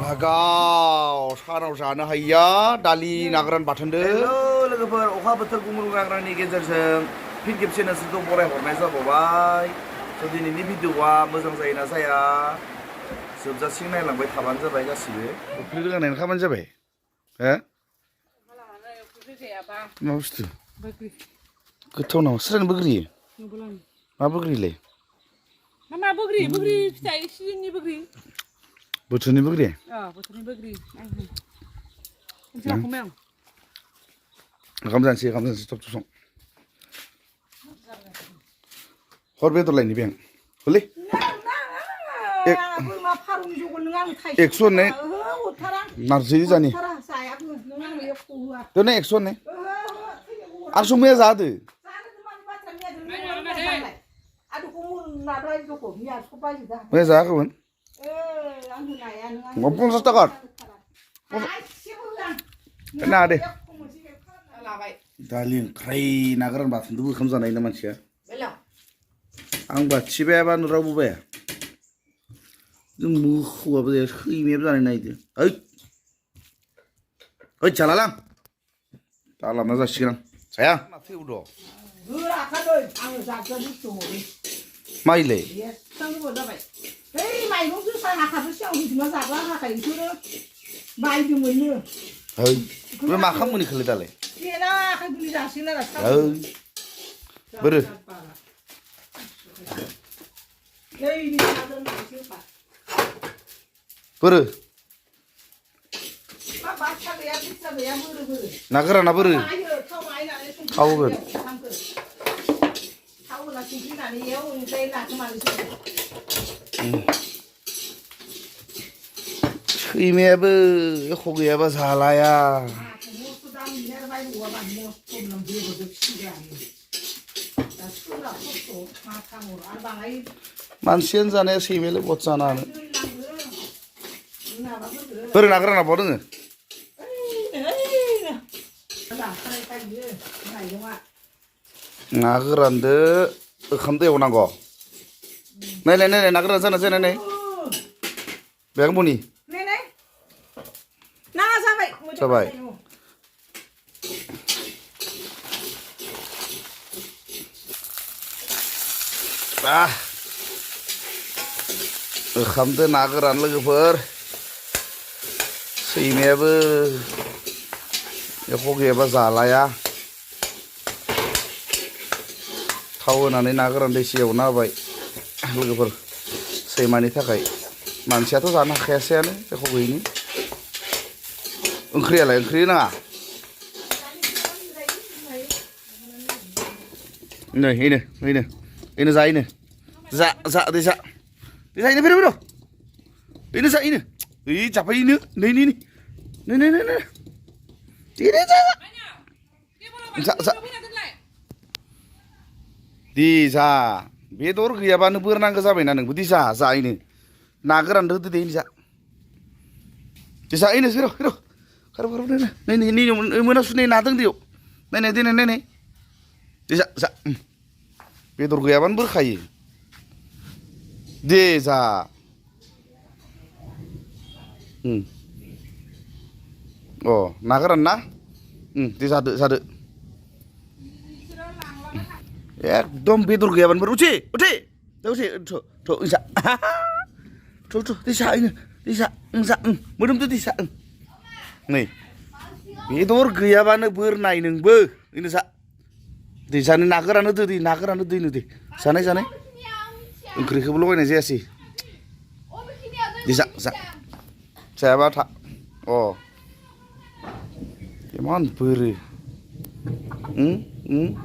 लागाव सानाव जानो हायिया दालि ना गोरान बाथोनदो लोगोफोर अखा बोथोर गुमुरु गाग्रानि गेजेरजों फिन खेबसे नोंसोरखौ बरायहरनाय जाबावबाय स' दिनैनि भिडिअआ मोजां जायोना जाया जोबजासिम नायलांबाय थाबानो जाबाय गासिबो ओंख्रि रोगानायनि खामानि जाबाय हो मा बुस्थु गोथाव नामा सोरनो बोग्रियो मा बोग्रियोलाय मा बोग्रि फिथाइ सिजननि बोग्रि बोथोरनि बोग्रि बोथोरनि बोग्रि जाखांबाय आं ओंखाम जानोसै थब थब सं हर बेदर लायनि बे आं हरलै 100 ने नारजि जानि दोनै 100 ने आं संनाया जादो मैया जायाखैमोन 50 थाखा ना दे दालि ओंख्रै ना गोरान बाथोनजों ओंखाम जानाय ना मानसिया आं बाथिबायाबा रावबो बाया जों मोखौआबो जाया सैमायाबो जानाय नायदो ओइ जालालां दा लाबना जासिगोन आं जाया माथो एवद' माइलाय बे मा खालामो नोंखौलाय दालाय बोरो बोरो ना गोराना बोरो थावगोन सैमायाबो एख' गैयाबा जालाया मानसियानो जानाया सैमायालाय बद जानानै बोरै ना गोराना बहा दोङो ना गोरानदो ओंखामदो एवनांगौ नायलाय ना गोरान जाना जानाय बेयाव बनि जाबाय ओंखामदो ना गोरान लोगोफोर सैमायाबो एख' गैयाबा जालाया थाव होनानै ना गोरान एसे एवना होबाय लोगोफोर सैमानि थाखाय मानसियाथ' जानो हाखायासैयानो एख' गैयिनि ओंख्रियालाय ओंख्रि नाङा नै इनो जा इनो जा दे जा इनो फैनो इनो जा इनो ओइ जाफै इनो नै जा दे जा बेदर गैयाबानो बोरनांगौ जाबायना नोंबो दे जा इनो ना गोरान होदो दे जा इनो र' नै मोनासु नै ना दं दैयाव नायनाय दे जा बेदर गैयाबानो बोरखायो दे जा ना गोरान ना दे जादो एकदम बेदर गैयाबानो बोर उथि दे जा मोदोमदो दे जा नै बेदर गैयाबानो बोर नाय नोंबो इनो जा दे जानो ना गोरान होदो दे दे जानाय ओंख्रिखौबो लगायनाय जायासै दे जा जायाबा था इमान बोरो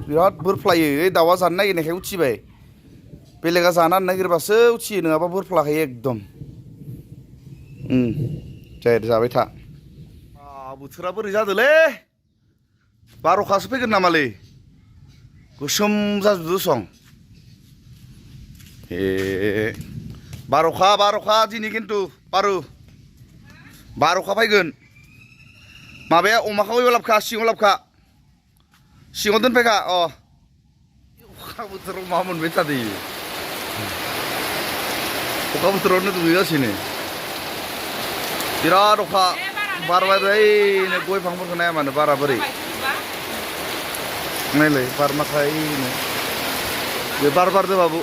बिराद बोरफ्लायो ओइ दाउआ जानो नागिरनायखाय उथिबाय बेलेगा जानो नागिरबासो उथियो नङाबा बोरफ्लाखायो एकदम जाबाय था बोथोरा बोरै जादोलै बार'खासो फैगोन नामालै गोसोम जाजोबदो सं बार'खा दिनै खिन्थु बार'खा फैगोन माबाया अमाखौ लाबखा सिङाव दोनफैखा अखा बोथोराव मा मोनबाय थादों अखा बोथोरावनो दुगैगासिनो बिराद अखा बारबाय ओरैनो गय बिफांफोरखौ नाया मानो बारा बोरै नायलाय बार माखायनो बे बार बारदो बाबु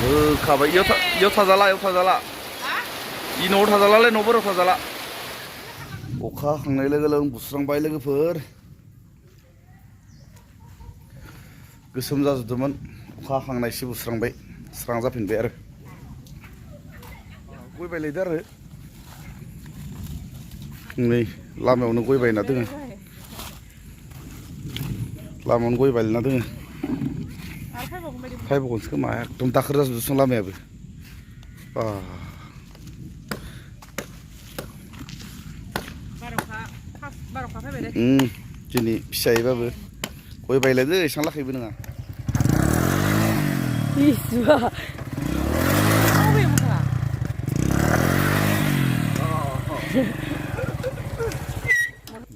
होखाबाय इयाव थाजाला इ न'आव थाजालालै न'फोराव थाजाला अखा हाखांनाय लोगो लोगो बुस्रांबाय लोगोफोर गोसोम जाजोबदोंमोन अखा हाखांनायसो बुस्रांबाय स्रां जाफिनबाय आरो गय बायलायदो आरो नै लामायावनो गय बायना दोङो लामायावनो गय बायना दोङो फायबावगोनसो खोमा एकदम दाखोर जाजोबदोंसं लामायाबो दिनै फिसायैबाबो गय बायलायदो एसां लाखैबो नङा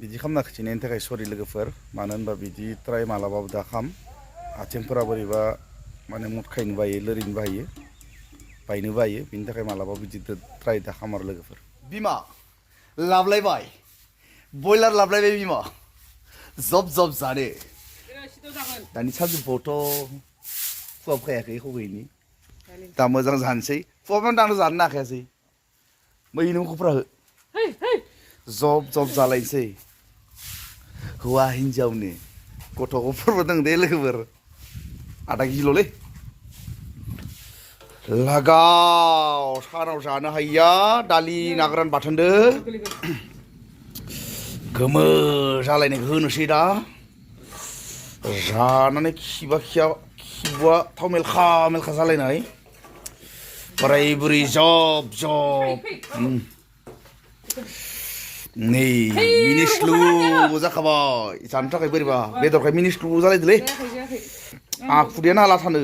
बिदि खालामना खिथिनायनि थाखाय सरि लोगोफोर मानो होनबा बिदि ट्राय मालाबाबो दा खाम आथिंफोरा बोरैबा माने मुटखायनो बायो लोरिनो बायो बायनो बायो बिनि थाखाय मालाबा बिदि ट्राय दा खाम आरो लोगोफोर बिमा लाबलायबाय बयलार लाबलायबाय बिमा जब जब जानो दानि सानजौफुआवथ' फुवाबो खायाखै हगैनि दा मोजां जानोसै फुवाबो दानो जानो नाखायासै बैनो मुखुफ्रा हो जब जब जालायनोसै हौवा हिन्जावनो गथ'फोरबो दं दे लोगोफोर आधा किल'लै लागाव सानाव जानो हायिया दालि ना गोरान बाथोनदो गोमो जालायनायखौ होनोसै दा जानानै खिबुआ थाव मेलखा मेलखा जालायनाय बोराय बुरै जब जब नै मिनिस्लु जाखाबाय जानो थाखाय बोरैबा बेदरखाय मिनिस्लु जालायदोलै खुदैयानो हाला थानो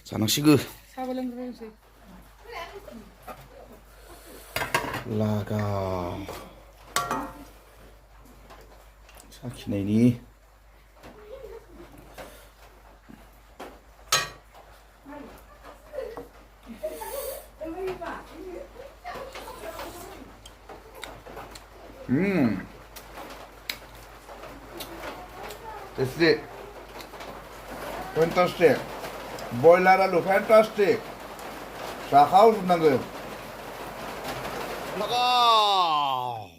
जानांसिगौ लागाव साखिनायनि Tasty. Fantastic. Boiler alu fantastic. Sakau sunangin. Lagaw.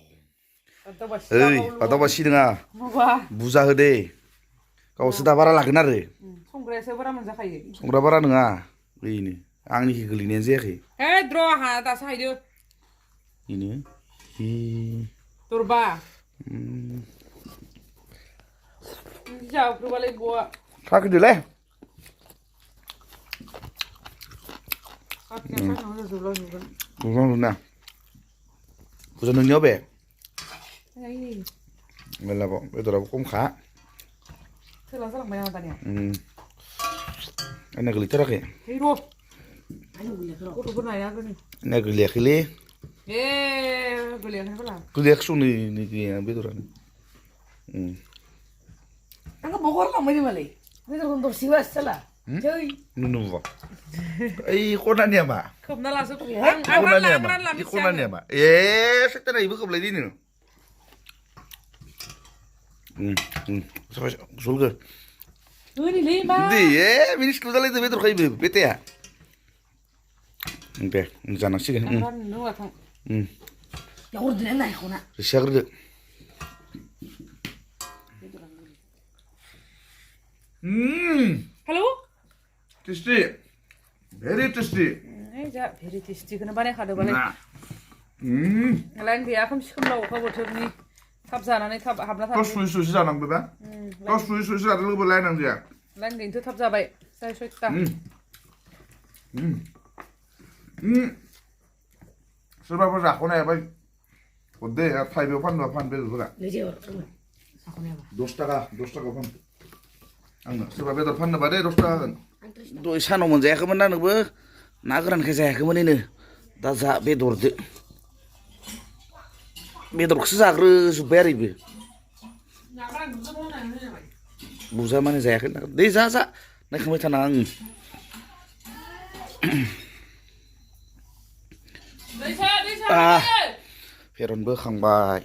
Patau basi denga. Buza hode. Kau sudah bara lagin आरो. संग्रायासो बारा मोनजाखायो. संग्रा बारा नङा. बेनो आंनिखि गोलैनायानो जायाखै. हे द्र हा दासो हायदो. बेनो. Turba. Jauh berbalik gua. Sakit dulu ya. Sakit apa namanya zulang juga. Zulang. Kudu nyoba. Ini. Mela kok, itu aku kumka. Selang-selang banyak tanya. Enak geli terak ya. Hero. Kudu pernah ya kan. Enak geli. Geli apa lah? Geli suni nih betulan. Angka bokor lah macam mana? Ini kan untuk siwas salah. Cuy. Nunu. Konannya apa? Kemana langsung? Konannya apa? Konannya apa? Setelah ibu kembali ini. Sulga. Ini lima. Minis kuda itu betul kayak ibu, bete ya. Oke, jangan sih kan. Ya udah enak ya kona. Siapa kerja? Halo? Tasty, very tasty. Very tasty. Kenapa nih kada balik? Lain dia kamu sih kamu lakukan buat ini. Tap sana nih tap habla tap. Kau susu sana berapa? Kau susu sana lu berlain aja. Lain itu tap jabai. Saya suka. Sebab apa aku nih apa? Kode ya, five pan betul tak? Aku nih apa? 10 taka pan. Angna, sebab betul pan napa deh 10 taka kan? Doi sana mau jaya kemana nih bu? Nagaran kesaya kemana ini? Daza betul deh. Betul kesakru super ibu. Buza mana jaya kan? Deh zaza, nak kemana tanang? दैसा दैसा फेरनबो खांबाय